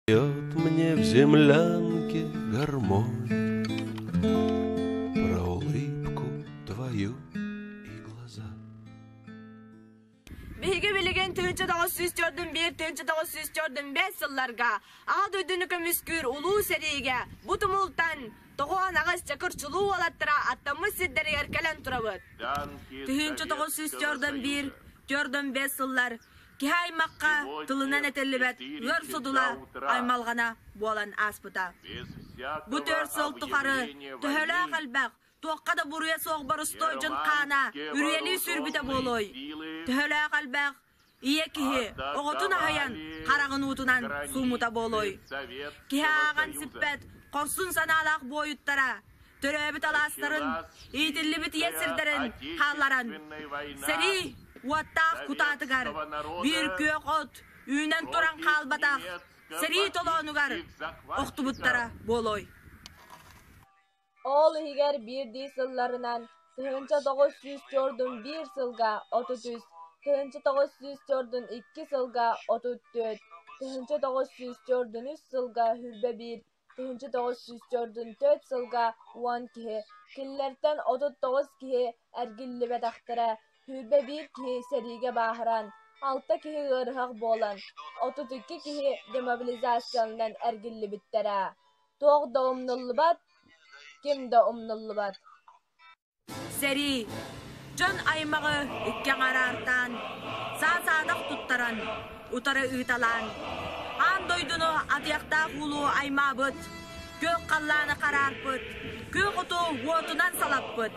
Поет мне в землянке гармонь Про улыбку твою и глаза. Биһиги билигин 1904 1904 сылларга Аҕа дойдуну көмүскүүр улуу сэриигэ бу тумултан тоҕуон аҕыс чакыр чулуу уолаттара аттаммыт сирдэригэр кэлэн турабыт. 1904 4 сыллар киһи аймахха тылынан этиллибэт ыар содула аймалҕана буолан ааспыта. Бу 4 сыл тухары төһөлөөх элбэх, туохха да буруйа суох боростуой дьон хаана үрүйэлии сүүрбүтэ буолуой? Төһөлөөх элбэх ийэ киһи оҕотун аһыйан хараҕын уутунан сууммута буолуой? Киһи ааҕан сиппэт хорсун санаалаах буойуттара төрөөбүт алаастарын, иитиллибит ийэ сирдэрин хаалларан, сэрии уоттаах кутаатыгар биир күөх от үүнэн туран хаалбатах сэрии толоонугар охтубуттара буолуой. Ол иһигэр биирдии сылларынан 1991 сылга 33, 1992 сылга 34, 1993 сылга 21, 1994 сылга 10 киһи, кинилэртэн 39 киһи эргиллибэтэхтэрэ, 21 киһи сэриигэ бааһыран, 6 киһи ыарыһах буолан, 32 киһи демобилизациянан эргиллибиттэрэ. Туох да умнуллубат, ким да умнуллубат. Сэрии дьон аймаҕы икки аҥараартаан, саа-саадах туттаран, утары ыыталаан, аан дойдуну атыйахтаах уулуу аймаабыт, күөх халлааны хараарпыт, күөх оту уотунан салаппыт,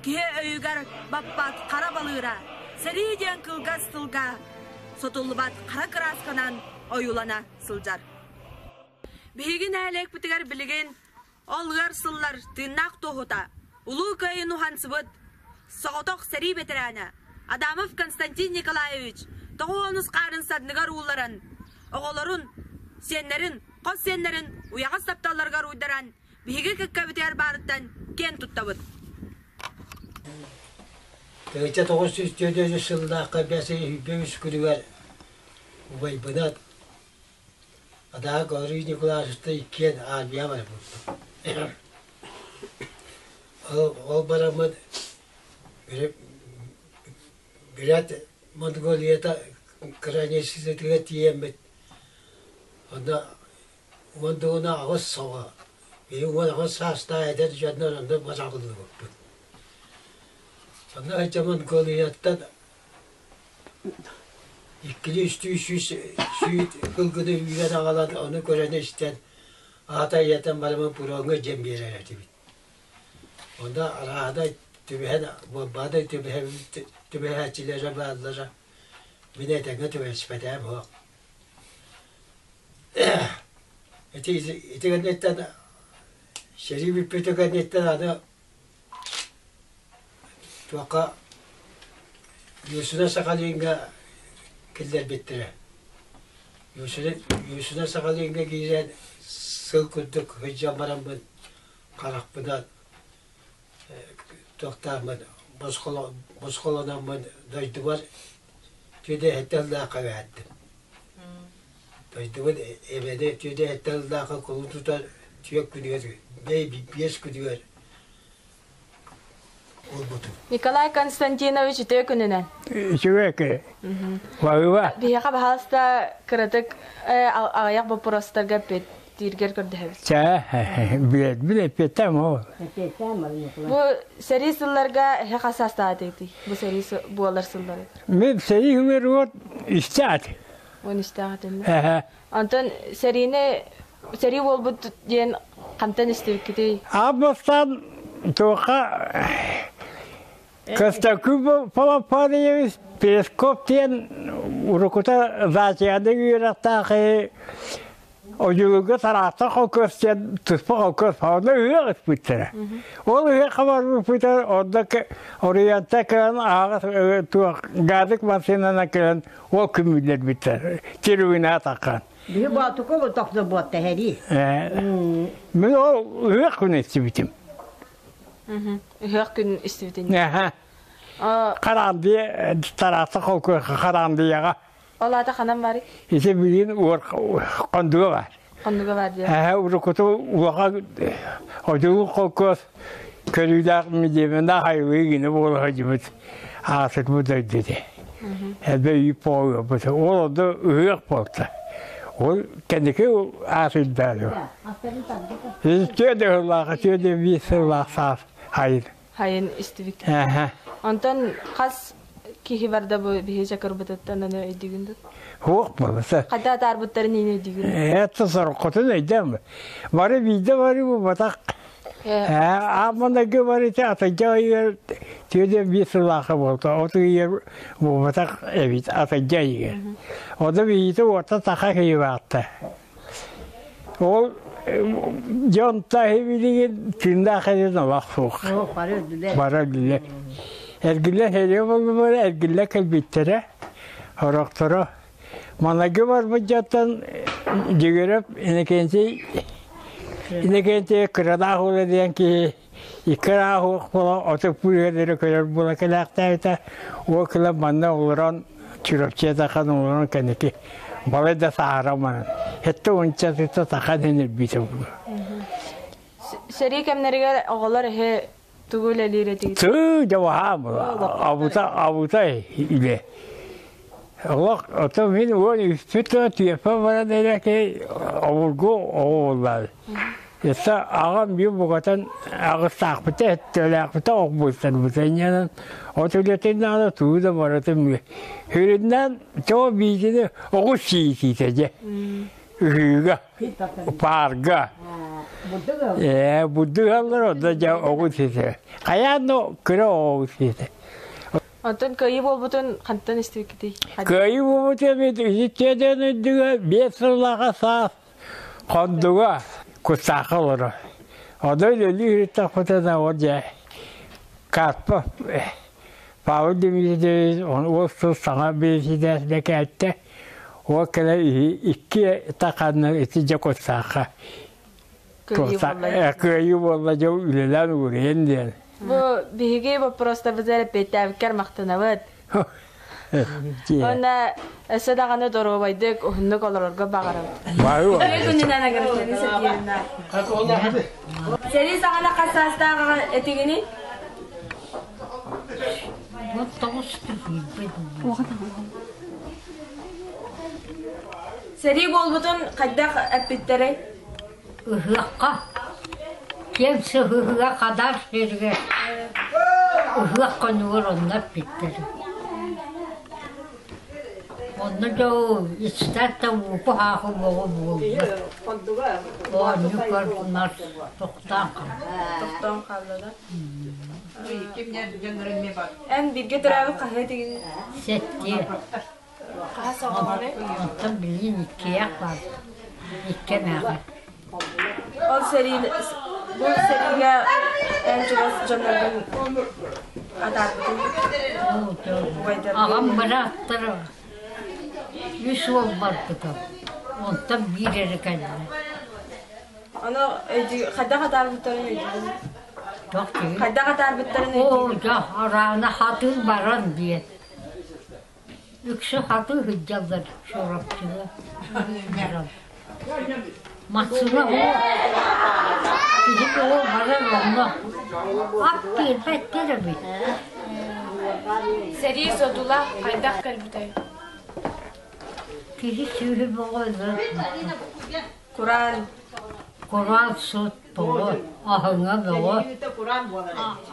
киһи өйүгэр баппат хара балыыра, сэрии диэн кылгас тылга сотуллубат хара кыраасканан ойуулана сылдьар. Биһиги нэһилиэкпитигэр билигин ол ыар сыллар тыыннаах туоһута, Улуу Кыайыыны уһансыбыт, соҕотох сэрии бэтэрээнэ Адамов Константин Николаевич 90 хаарын санныгар уулларан, оҕолорун, сиэннэрин, хос сиэннэрин уйаҕас тапталларыгар уйдаран, биһиги кэккэбитигэр баарыттан киэн туттабыт. 1904 сыллаахха бэс үс күнүгэр убайбынан Адаҕа Гаврил Николаевичтан иккиэн армия барбыппыт. Ол бараммыт Бүрээт Монголията границатыгар тиийэммит онно уон аҕыс саҕа биһи 18 саастаах эдэр дьоннор онно быраҕыллыбыппыт. Онно сылдьан Монголияттан Иккилии-үстүү сүүс сүүт кылгыны үүрэн аҕалан ону көрөн-истэн аата ийэтин барымын пуроҥҥа дьиэн биэрэр этибит. Онно арааһынай түбэһэн буолбаадай түбэһээччилэрэ бааллара мин этэҥҥэ түбэспэтээм суох. Ити ити кэнниттэн сэрии бүппүтэ кэнниттэн аны Туохха Юсина Сахалиҥҥа киллэрбиттэрэ. Юсина Сахалиҥҥа киирэн сыл курдук сылдьан бараммын харахпынан туохтааммын босхолономмун дойдубар түөдэһиттэн кэбиһэттим. Дойдубун эбэни түөдэһиттэн кулун тутар түөрт күнүгэр биэс күнүгэр Николай Константинович үтүө күнүнэн. Үчүгэй Баһыыба. Биһиэхэ баһаалыста кыратык аҕыйах боппуруостарга эппиэттииргэр көрдөһөбүт. Чэ, билэт эппиэттэм ол. Бу сэрии сылларга эһэ хас саастаатыгытый? Бу сэрии буолар сыллары. Мен сэрии күнүгэр уот истэат. Уон истээх этим. Онтон сэриини сэрии буолбут диэн хантан истибиккитий? Аан туохха Костакы Полопадиевич Перескоп диэн урукута Зачияны үөрэхтаах Одьулуга тараахта холкуос диэн туспа холкуос онно ыһыах ыспыттара. Ол ыһыахха барбыппытар онно Оруйанта кэлэн ааҕас туох газик массыынанан кэлэн ол күмүллэрбиттэр. Терүгүнэ атаххан. Биһи боотуку тохто буотта һэрии. Мин ол ыһыах күн истибитим. Ыһыах күн истибитин. Хараандыйа тараахта холкуос хараандыйаҕа. Ол аата ханан барый? Ити билигин уор хондуга бар. Хоннуга бар диэн. Эһэ уруккуту улахан одьулук холкуос көрүүлээх медиэмэнэ хайылыы гинэ буола сылдьыбыт аатырбыт дойду этэ. Элбэ үй буолбут. Ол онно ыһыах буолта. Ол кэнники аатырдаары. Түөдэ сыллаах, түөдэ биир сыллаах саас хайын. Хайын истибит. Онтон хас киһи барда бу биһи чакырбытыттан аны өйдүүгүн дуу? Суох буолса. Хата атаарбыттарын иин өйдүүгүн? Это сороххотун өйдөм. Бары биирдэ бары буолбатах. Аамманарга барыта атырдьах ыйыгар түөдэ биир сыллаахха буолта. От ыйыгар буолбатах эбит атырдьах ыйыгар. Ону биһиги уота саха киһи баатта. Ол дьон таһы билигин тыыннаах эрин олох суох. Бары өлдүлэр. Эргиллэ сэрии буоллулар, эргиллэ кэлбиттэрэ. Сорохторо Маҥнайгы барбыт дьонтон Дьөгүөрэп Иннокентий Иннокентий Кырадаах уола диэн киһи икки араах буола отут быыһа көрөр буола кэлээхтээбитэ. Ол кэлэн манна олорон Чурапчы тахан олорон кэнники балай да саара манан. Хетте унчатыта тахан энирбитэ буолуо. Сэрии кэмнэригэр оҕолор эһи тугу үлэлиир этигит? Тыы дьабаһаам абыта абыта үлэ. Олох ото мин уон үспүт түөппэ баран эрэки обургу оҕо буоллар. Өссө аҕам биир букатын аҕыстаахпыта эттэлээхпитэ охбуттарбыта инньэнэн от үлэтин наада тугу да барытын сүрүннээн тоҕо биитини оҕус сиитиитэ дьэ ыһыыга паарга ээ бурдук ыаллар онно дьэ оҕус сиэтэ хайаан да кыра оҕус сиэтэ Онтон кыайыы буолбутун хантан истибиккитий? Кыайыы буолбут эбит ититтиэдэн үрдүгэ биэс сыллааҕа саас Хондуга куттаахха олорор. Ону үлэлии иһиттэхпитинэ ол дьэ Карпов Павел Дмитриевич ол сыл саҥа бириэсидээсинэ кэлтэ. Ол кэлэ икки таханна ити дьэ куттаахха кыайыы буолла дьэ үлэлээн уурайан диэн. Бу биһиги вопростарбытыгар эппиэттээбиккэр махтанабыт. Уонна өссө даҕаны доруобайдык, уһуннук олорорго баҕарабыт. Үтүө күнүнэн Аграфена Сергеевна. Сэрии саҕана хас саастаах этигиний? Сэрии буолбутун хайдах эппиттэрэй? Ыһыахха киэҥ сыһыыга хадаар сиргэ ыһыах хонугар онно эппиттэр. Онно дьоо истэр да ууку-хаахы буоҕу буолла. Оонньуу көр-нар тохтоон хаалла. Тохтоон хаалла да? Эн бииргэ төрөөбүт хаһыа этигиний? Сэттиэ. Хаһа саҕаланый? Онтон билигин иккиэйэх баар. Икки эмээхин. Ол сэрии бу сэриигэ эн чугас дьонноргун атаарбытыҥ Аҕам бырааттара үс уол барбыта. Онтон биир эрэ кэллэ. Ону хайдах атаарбыттарын өйдүүгүн? Туох диигин? Хайдах атаарбыттарын Оо, өйдүүгүн? дьэ, араана хатыы баран диэн. Үксэ хатыы сылдьаллар Чурапчыга. Массыына оҕо киһи оҕо барар онно ат биэрбэттэр эбит. Сэрии содула хайдах кэлбитэй? Киһи сүөһү бөҕө өлөр. Кураан. Кураан сут тоҕо аһыҥа бөҕө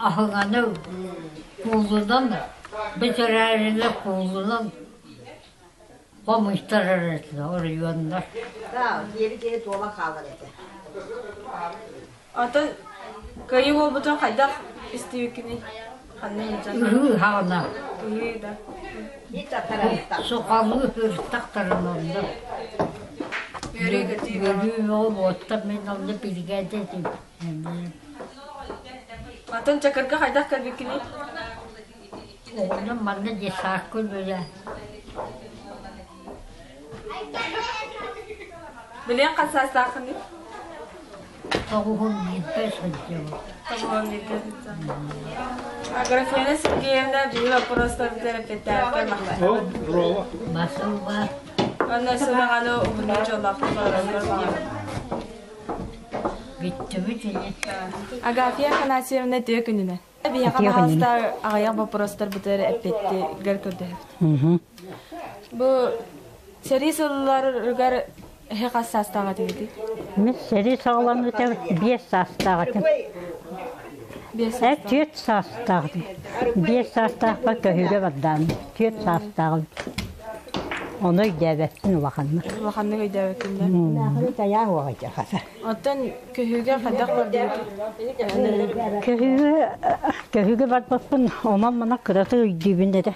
аһыҥаны куулунан бэтэрээринэ куулунан хомуйтарар этилэр оройуоннар. Атын кыайыы буолбутун хайдах истибиккиний? Ханна сылдьан? Ыһыы хаана. Ыһыы да. Сухалыы сырыттахтарын онно. Үөрүү көтүү Үөрүү бөҕө буоттар мин онно биригээдэ этим. Атын Чакырга хайдах кэлбиккиний? Оҕонньор манна детсадка үлэлээ. Билиэн хас саастааххыный? Тоҕуһун бииргэ сылдьабын. Тоҕуһун бииргэ сылдьабын. Аграфена Сергеевна биһи вопростарбытыгар эппиэттээбиккэр махтанабыт. Басылба. Уонна сылаҕаны уһуннук дьоллоохтук олороргор баҕарабын. Бүттүбүт ини. Агафья Афанасьевна үтүө күнүнэн. Биһиэхэ баһаалыста аҕыйах боппуруостарбытыгар эппиэттигэр көрдөһөбүт. Бу сэрии сылларыгар эһи хас саастаах этигитий? Мин сэрии саҕаламмыта биэс саастаах этим. Биэс Э, түөрт саастаах этим. Биэс саастаахпар көһүүгэ бардаам. Түөрт саастааҕым. Ону өйдөөбөппүн улаханнык. Улаханнык өйдөөбөккүн да? Оттон көһүүгэ хайдах бардыгыт? Көһүүгэ көһүүгэ барбаппын онон-манан кыратык өйдүүбүн этэ.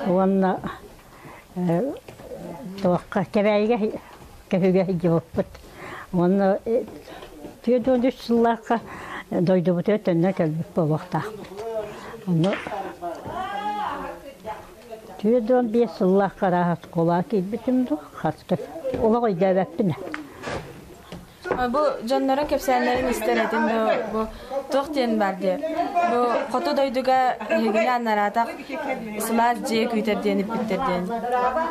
Уонна туохха Кэбээйигэ көһүүгэ сылдьыбыппыт. Уонна 43 сыллаахха дойдубутугар төннөн кэлбит буолуохтаахпыт. Ону 45 сыллаахха арааһа оскуолаҕа киирбитим дуу, хаска олох өйдөөбөппүн. Бу дьоннорун кэпсээннэрин истэр этим бу, бу туох диэн бар диye. Бу хоту дойдуга эһигини аннараатах сылаас дьиэ күүтэр диэн иппиттэр диэн.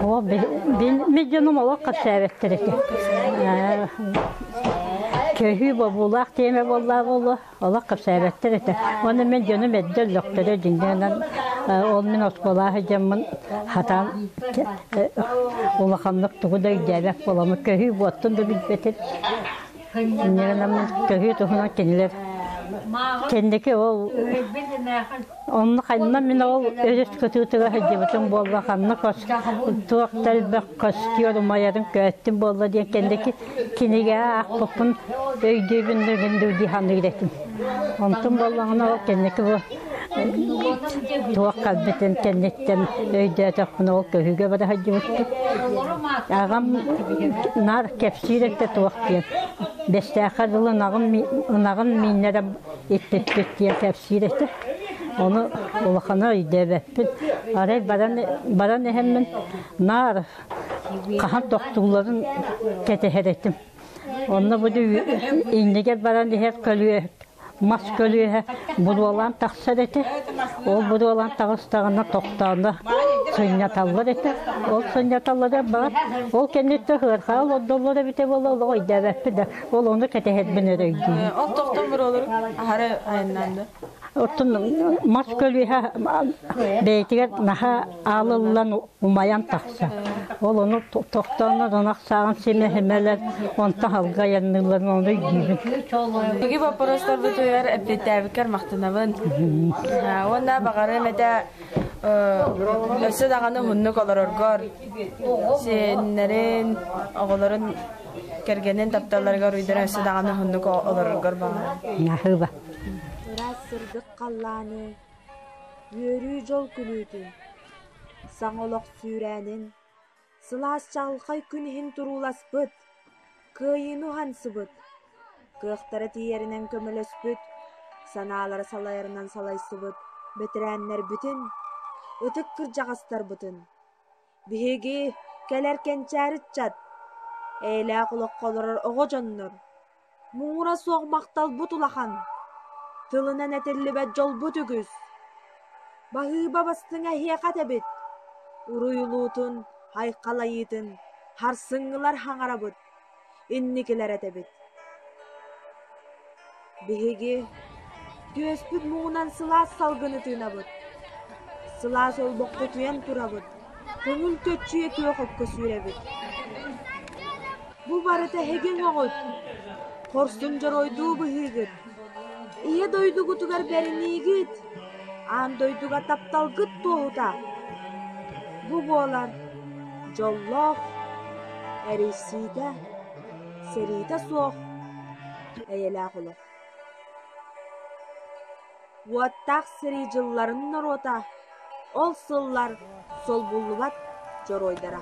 О, мин дьонум олох кэпсээбэттэр этэ. Көһүү бобуулаах тиэмэ буоллаа буолуо. Олох кэпсээбэттэр этэ. Уонна мин дьонум эрдэ өллөхтөрө дьиҥнээн ол мин оскуолаҕа сылдьаммын хатаан улаханнык тугу да өйдөөбөт буоламмын көһүү буоттун да билбэтим. Инньэ көһүү туһунан кинилэр кэнники ол онно ханна мин ол өрүс кытыытыгар сылдьыбытым буолла ханна туох да элбэх костер умайарын көөттүм буолла диэн кэнники кинигэ аахпыппын өйдүүбүн да дии саныыр этим. Онтум буоллаҕына ол кэнники бу туох кэлбитин кэнниттэн өйдөөтөхпүнэ ол көһүүгэ бара сылдьыбыппыт. Аҕам наар кэпсиир этэ туох диэн. Бэстээххэ дылы ынаҕын ынаҕын мииннэрэ иппиппит диэн кэпсиир этэ. Ону улахана өйдөөбөппүн. Арай баран баран иһэммин наар хаһан тохтуулларын кэтэһэр этим. Онно бу иннигэр баран иһэр көлүө мас көлүөһэ буруолаан тахсар этэ. Ол буруолаан таҕыстаҕына тохтооно сынньаталлар этэ. Ол сынньаталлара баар. Ол кэнниттэн ыархаа олордоллор эбитэ буолла олох өйдөөбөппүн да. Ол ону кэтэһэрбин эрэ өйдүүбүн. Ол тохтон буруолары аһары айаннаан да. Оттон мас көлүөһэ бэйэтигэр наһаа аалыллан умайан тахсар. Ол ону тохтооннор ынах сааҕын симэ-симэлэр, онтон халга айанныылларын ону өйдүүбүн. Биги боппуруостарбытыгар эппиэттээбиккэр махтанабын. Уонна баҕарыам этэ өссө даҕаны уһуннук олороргор, сиэннэрин, оҕолорун кэргэнин тапталларыгар уйдаран өссө даҕаны уһуннук олороргор баҕарабын. Наһыыба. Ыраас сырдык халлааны, үөрүү-дьол күлүүтүн, Саҥа олох сүүрээнин, сылаас чаҕылхай күн иһин турууласпыт, кыайыыны уһансыбыт, кыахтара тиийэринэн көмөлөспүт, санаалара салайарынан салайсыбыт бэтэрээннэрбитин, ытык кырдьаҕастарбытын биһиги кэлэр кэнчээри ыччат, эйэлээх олоххо олорор оҕо дьоннор, муҥура суох махталбыт улахан, тылынан этиллибэт дьолбут үгүс. Баһыыба бастыҥа эһиэхэ этэбит, уруй улуутун, айхалайыытын харсыҥҥылар хаҥарабыт, инникилэр этэбит. Биһиги түөспүт муҥунан сылаас салгыны тыынабыт, сылаас олбоххо утуйан турабыт, көҥүл көччүйэ күөх окко сүүрэбит. Бу барыта эһиги өҥөҕүт, хорсун дьоруойдуу быһыыгыт, Ийэ дойдугутугар бэриниигит, аан дойдуга тапталгыт туоһута. Бу буолар дьоллоох, эрийсиитэ, сэриитэ суох эйэлээх олох. Уоттаах сэрии дьылларын норуота ол сыллар солбуллубат дьоруойдара.